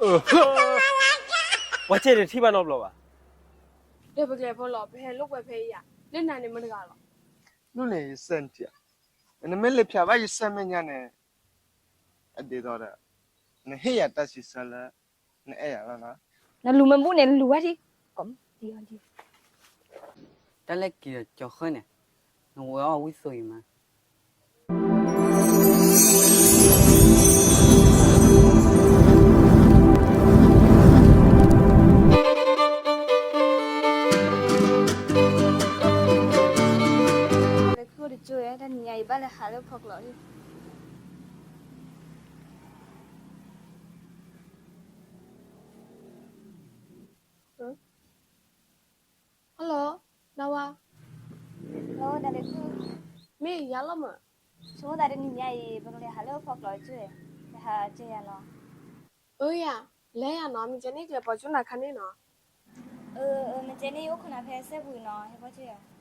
ပှၤစဲတထံၣ်ဘၣ်နီတဘျီဘၣ်. ဒီးပကလဲၤဖိလီၤ, ပဟဲလိာ်ကွဲဖဲအံၤဧါ, လၢနၤန့ၣ်မတဂၤလီၤ. ဒ်န့ၣ်ယစဲနထံၣ်ဧါ, နမ့ၢ်လဲၤဖျါဘၣ်ယစဲမဲာ်ညါန့ၣ်, အဒ်သိးဒီး နဟ့ၣ်ယၤတၢ်စံးဆၢလၢ နအဲၣ်ယၤလီၤနီၤ. နလူၤမ့ၢ်ဘူၣ်န့ၣ် လူၤဝဲဒံး, ကိးမုၣ်, တၢ်လၢက့ၤဒီးကၠီၤဃၢၣ်န့ၣ်, နဝဲအီၣ်ဝံၣ်သိအံၤမး. လဲၤခူၣ်တကၠိၢ်, တၢ်နံၤညါအံၤဘၣ်လဲၤဟးလၢဖီကျိးလံ. Hello, နဝါ, မ့ၢ်ယၤလီၤမး. ဆိမိၣ်သးတနံၤညါအံၤ ပကလဲၤဟးလၢဖီကျိးတကၠိၢ်, လဲၤဟးကဲယၤလီၤ. အၢယၤ, လဲၤယၤနီၤ, မ့ၢ်ကဲန့ၣ်ကလဲၤပိာ်ကၠိၢ်နၤခါန့ၣ်နီၤ. အၢ, မ့ၢ်ကဲန့ၣ် ယအိၣ်ခိးနၤဖဲစဲပူၤနီၤ, ဟဲပိာ်ကၠိၢ်ယၤ.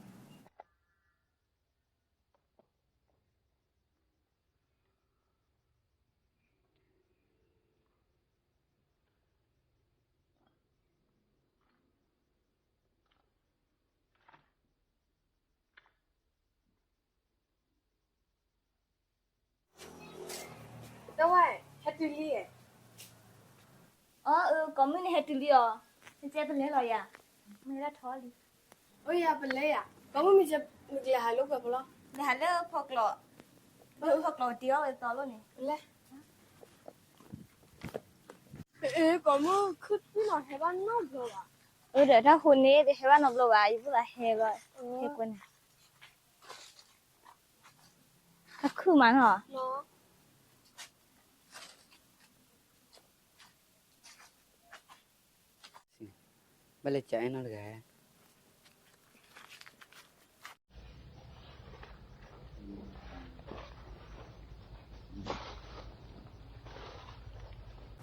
တဝဲၢ်, ဟဲတုၤလံဧါ. အၢ, ကိးမုၣ်န့ၣ်ဟဲတုၤလံအီၤ, မ့ၢ်ကဲပလဲၤလီၤယၤ, မ့ၢ်ဒၣ်ထီလံ. အၢယၤ, ပလဲၤယၤ, ကိးမုၣ်မ့ၢ်ကဲ, မ့ၢ်ကလဲၤဟးလၢဖီကျိး, လဲၤဟးလၢဖီကျိး, ဖီကျိးတ့အီၣ်ဝဲသီလိၣ်န့ၣ်, ပလဲၤ. ကိးမုၣ်ခုၣ်သံနီၤ, ဟဲဘၣ်နီတဘျီဘၣ်. အၢဒီး တၢ်ဃိန့ၣ် တဟဲဘၣ်နီတဘျီဘၣ်, ယဖိသးဟဲဘၣ်, ဟဲကွဲန့ၣ်, တၢ်ခုၣ်မးနီၤ. ဘၣ်လဲၤကအဲၣ်နီတဂၤ.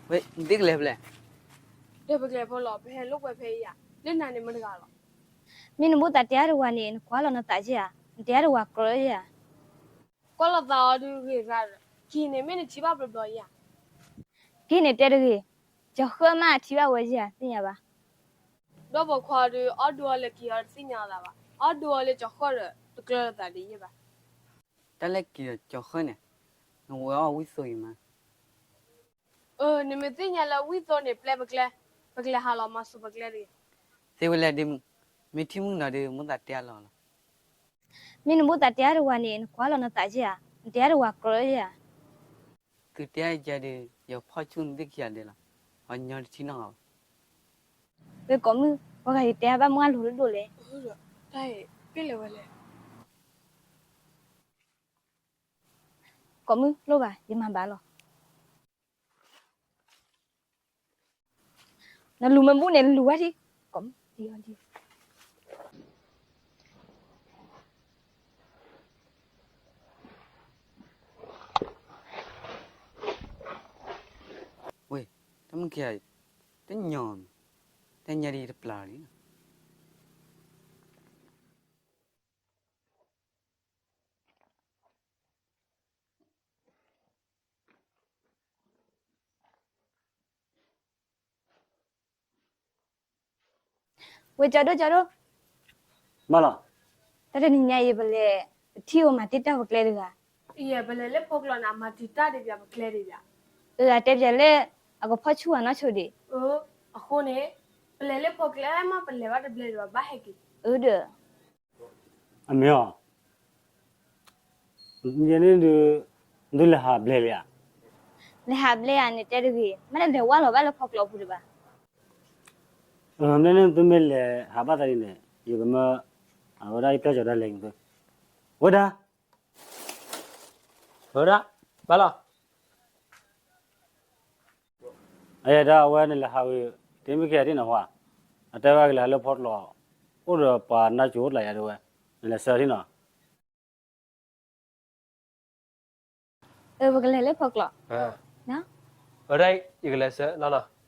ဝဲ, နသ့ၣ်ကလဲၤဖဲလဲၣ်. ဒီးပကလဲၤဖိလီၤ, ပဟဲလိာ်ကွဲဖဲအံၤဧါ, လၢနၤန့ၣ်မတဂၤလီၤ. မ့ၢ်နဘိၣ်သးတဲအါတဝၤန့ၣ် နကွၢ်လီၤနသးက့ဧါ, နတဲအါတဝၤကြၢးဧါ. ကွၢ်လီၤသးအီၤဒုးဂ့ၤရၣ်ဒီး, ကဟံးန့ၣ်မ့ၢ်နထံၣ်ဘၣ်ဘျီဘျီဧါ. ကဟံးန့ၣ်တဲတဂ့ၤ, ကၠီၤဃၢၣ်မးအထံၣ်ဘၣ်ဝဲဧါ, သ့ၣ်ညါဘၣ်. ဒီးပိာ်ခွါဒုး အီၣ်ဒိအီလၢက့ၤအီၤတသ့ၣ်ညါလီၤသးဘၣ်, အီၣ်ဒိအီလၢကၠီၤဃၢၣ်ဒီး တကျၢၤလိာ်သးဒ်ယဲၢ်ဘၣ်. တၢ်လၢက့ၤဒီးကၠီၤဃၢၣ်န့ၣ်, နဝဲအီၣ်ဝံၣ်သိအံၤမး. အၢ, နမ့ၢ်သ့ၣ်ညါလၢဝံၣ်သိန့ၣ် ပျဲပကျဲ, ပကလဲၤဟးလီၤမၤစူၤပကျဲတဂ့ၤ. သ့ဝဲလဲၣ်ဒ့မုၣ်, မ့ၢ်ထံၣ်မုၣ်ကနီၤဒုး မိၣ်သးတဲအါလီၤလီၤ. မ့ၢ်နဘိၣ်သးတဲအါတဝၤန့ၣ် နကွၢ်လီၤနသးက့ဧါ, နတဲအါတဝၤကြၢးဧါ. သုတဲအါယၤဒုး ယဖီၣ်ဆူၣ်နသ့ၣ်ခံဂၤဒဲးလီၤ, အညီတထံၣ်နီတဂၤဘၣ်. ဝဲကိးမုၣ်, ပှၤဂၤယတဲအါဘၣ်မုၢ်အလိၤလၢဒိၣ်လဲၣ်. တၢ်အံၤ, က့ၣ်လဲၤဝဲလဲၣ်. ကိးမုၣ်လိၣ်ဘၣ်, ယမၤဘၣ်လီၤ. နလူၤမ့ၢ်ဘူၣ်န့ၣ် လူၤဝဲဒံး, ကိးမုၣ်, ဝဲ, တၢ်မုၢ်ခံဂၤ, တညီ, တၢ်ညါဒ်ယတပျၢ်လံ. ဝဲကၠီဒိၣ်, ကၠီဒိၣ်, မၤလီၤ. တၢ်တနံၤညါအံၤ ပလဲၤထံၣ်ဧိၤမၤတံာ်တာ်ပကျဲတဂၤ. ယဲ ပလဲၤလၢဖီကျိးန့ၣ် အမၤတံာ်တာ်ဒံးပျးပကျဲဒံးပျး. အၢ အတဲပျးလၢ အကဖီၣ်ဆူၣ်အနီၢ်ဆိဒံး. အၢ အဃိန့ၣ် ပလဲၤလၢဖီကျဲမး ပလဲၤဘၣ်တဘျဲဒံးဘၣ် ဘၣ်ဟဲက့ၤ. အၢ ဒီး အမ့ၢ်အီၤ ယဲန့ၣ်ဒုး ဒုးလဲၤဟးဘျဲလံဧါ. လဲၤဟးဘျဲဧါန့ၣ် တဲတဂ့ၤ, မ့ၢ်တလဲၤဝဲလီၤဘၣ်လၢဖီကျိးပူၤဒံးဘၣ်. အၢ မ့ၢ်န့ၣ်သုမ့ၢ်လဲၤဟးဘၣ်သးဒ်န့ၣ် ယကမၢ အဝဲဒၣ်ယပျဲၢ်ကၠီၤဒၣ်လဲာ်န့ၣ် ဝဲဒၣ် ဝဲဒၣ် ဘၣ်လီၤ. အယဲဒၣ်အဝဲန့ၣ်လဲၤဟးဝံၤ တမ့ၢ်က့ၤဟဲထံၣ်နၤဟါ, အတဲဝဲကလဲၤဟးလၢဖီကျိး, အိၣ်ဒီးပှၤနါစိၤအိၣ်တလးယၤဒၣ်ဝဲ, နလဲၤဆှၢထံၣ်နီၤ. အၢ ပကလဲၤလၢဖီကျိး, ဝဲဒၣ် ယကလဲၤဆှၢလီၤနီၤ.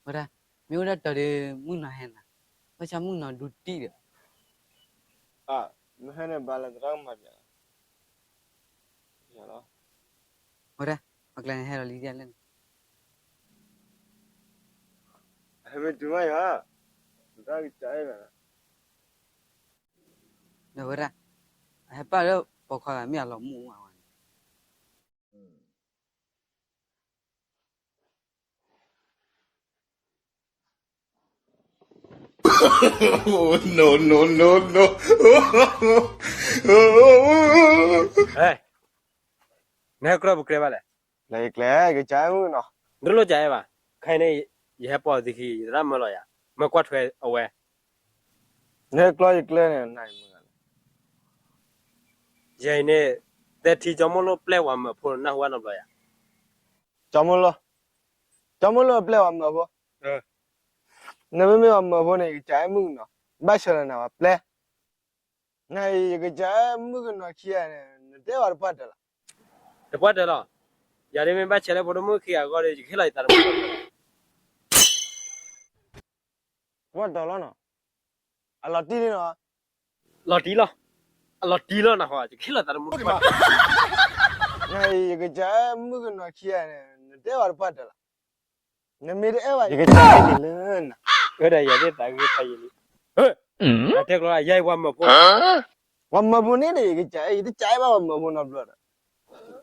ဝဲဒၣ်, မ့ၢ်အိၣ်ဒၣ်တၢ်ဒီး မုၣ်ကနီၤဟဲနၤ, ဘၣ်ဆၣ်မုၣ်ကနီၤဒူတံၢ်ဒီး, မဟဲန့ၣ်ဘၣ်လၢသရၣ်ကမၤပျဲလီၤ, ဝဲဒၣ်, အကျဲန့ၣ်ဟဲလီၤလံဒ်လဲၣ်န့ၣ်, ဟဲမ့ၢ်တုၤမးယၤ, သရၣ်ကစၢ်အဲၣ်ဘၣ်, ဒီးဝဲဒၣ်, အဟဲပာ်လၢပိာ်ခွါဂၤမ့ၢ်အလီၤမုၢ်ဝဲန့ၣ် နဟဲကျီပူၤကျဲဘၣ်လဲၣ်, လၢယကျဲ ယကစၢ်အဲၣ်မုၣ်ကနီၤ, နတလိၣ်စၢ်အဲၣ်ဘၣ်, ခဲအံၤန့ၣ်, ယဟဲပိာ်သံခံ ယသရၣ်မၢလီၤယၤ, မၢကွၢ်ထွဲအဝဲ, နဟဲကျီယကျဲန့ၣ်, ယၤအံၤန့ၣ်, သဲထံကၠီမိၢ်လိၣ်ပျဲၢ်ဝၤမၢဖိနၢ်ဟူဘၣ်နီတဘျီယၤ ကၠီမိၢ်လိၣ်, ကၠီမိၢ်လိၣ်ပျဲၢ်ဝၤမၢဖိ, နမ့မ့ၢ်ဝၤမၢဖိန့ၣ် ယကစၢ်အဲၣ်မုၣ်ကနီၤ, ဘၣ်ဆၢလၢနၤဝဲပျဲၢ်, နၤအံၤ ယကစၢ်အဲၣ်မုၣ်ကနီၤခံဂၤန့ၣ် နတအဲၣ်ဝဲတပှၢ်တၢၢ်လီၤ, တပှၢ်တၢၢ်လီၤ, ယၤဒ်မ့ၢ်ဘၣ်ဆၢလၢဖိဒိၣ်မုၣ်ခံဂၤအဂီၢ်ဒီး ယကဟ့ၣ်လီၤယသးတမူတပှၢ်တၢၢ်လီၤ တပှၢ်တၢၢ်လီၤနီၤ, အလီၤတံၢ်လံနီၤ, လီၤတံၢ်လီၤ, အလီၤတံၢ်လီၤနဟီ, ယကဟ့ၣ်လီၤသးတမူတပှၢ်တၢၢ်, နၤအံၤ ယကစၢ်အဲၣ်မုၣ်ကနီၤခံဂၤန့ၣ် နတအဲၣ်ဝဲတပှၢ်တၢၢ်လီၤ, နမ့ၢ်တအဲၣ်ဝဲ ယကစၢ်အဲၣ်န့ၣ်လၢနၤ, ဝဲဒၣ်ယၤသ့ၣ်သးဂ့ၤဖးယံာ်လံ, တဲကျီယၤအံၤဝၤမၢဖိ, ဝၤမၢဖိန့ၣ်ဒီး ယကစၢ်အဲၣ် ယတစၢ်အဲၣ်ဘၣ်ဝၤမၢဖိနီတ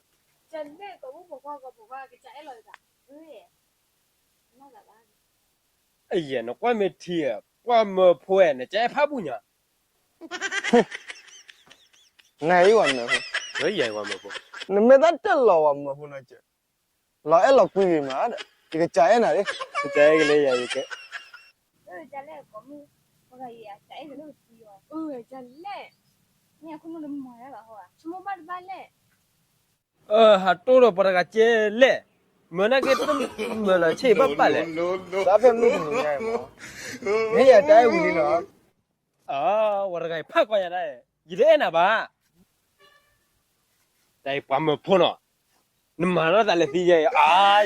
ဘျီဒီး နကွၢ်မ့ၢ်ထံဧါ, ပှၤမၢဖိဧါ, နကစၢ်အဲၣ်ဖးဘူၣ်ညါ, နဟဲအံၤဝၤမၢဖိ, နမ့ၢ်သးတလီၤဝၤမၢဖိနီတစဲး, လီၤအဲၣ်လီၤကွံဂ့ၤမးဒီး ယကစၢ်အဲၣ်နၤလံ, ကစၢ်အဲၣ်က့ၤလၢယၤယကဲ ဟးတိၢ်ဒီးပှၤတဂၤကဲလဲၣ်, မၢနာ်က့တမၢလီၤဆ့ၣ်ဘၣ်ဘၣ်လဲၣ်, တၢ်ဖဲမုၢ်တနံၤညါအံၤမး, မ့ၢ်ယၤတၢ်အဲၣ်ဝံၤလံနီၤ, ဝၤတဂၤအံၤဖးကွၢ်ယၤဒၣ်, ယတအဲၣ်နၤဘၣ်, တၢ်အံၤပှၤမၢဖိနီၤ, နမၤထီၣ်သးလဲၤသံယဲအံၤ,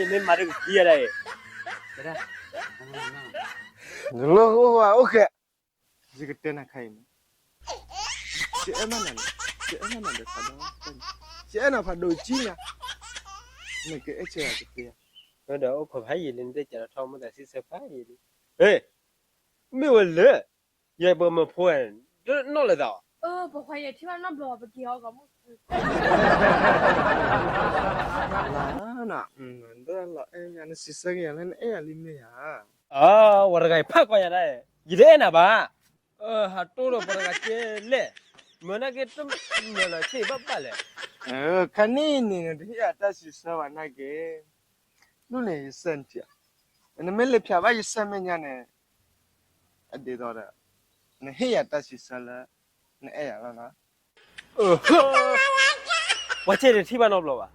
ယမ့ၢ်မၤတကသံယဲဒၣ်အံၤ, နလၢအိၣ်ဝဲအိၣ်ဃဲ ယကတဲနၤခါအံၤန့ၣ်, ယအဲၣ်မးနၤန့ၣ်, ယအဲၣ်မးနၤဒီးဖးဒိၣ်, ယအဲၣ်နၤဖးဒိၣ်ကံညါ, နကအဲၣ်ဆၢယၤကသ့ဧါ, ဒီးအိၣ်ခိးဖးယံာ်လံ နသ့ၣ်ကးထီၣ်မ့ၢ်သးစံးဆၢဖးယံာ်လံ, မ့ၢ်ဝဲလၢ, ယပှၤမၢဖိ, နီၢ်လၢသးအီၤ ပှၤခွါယထံၣ်ဘၣ်နီတဘျီ ပက့ၤအီၤကီးမုၢ်, လၢ, နအဲၣ်ယၤ နစံးဆၢက့ၤယၤလၢနအဲၣ်ယၤလံမ့ၢ်ဧါ, ဝၤတဂၤအံၤဖးကွၢ်ယၤဒၣ်, ယတအဲၣ်နၤဘၣ်, ဟးတိၢ်ဒီးပှၤတဂၤကဲလဲၣ်, မၢနာ်က့တမၢလီၤဆ့ၣ်ဘၣ်ဘၣ်လဲၣ်, ခါန့ၣ်န့ၣ် နတဟ့ၣ်ယၤတၢ်စံးဆၢဘၣ်နာ်က့, ဒ်န့ၣ်ယဆၢနထံၣ်, နမ့ၢ်လဲၤဖျါဘၣ်ယဆၢမဲာ်ညါန့ၣ် အဒ်သိးဒီး, နဟ့ၣ်ယၤတၢ်စံးဆၢလၢ, နအဲၣ်ယၤလီၤနီၤ, ပှၤဆဲးတထံၣ်ဘၣ်နီတဘျီဘၣ်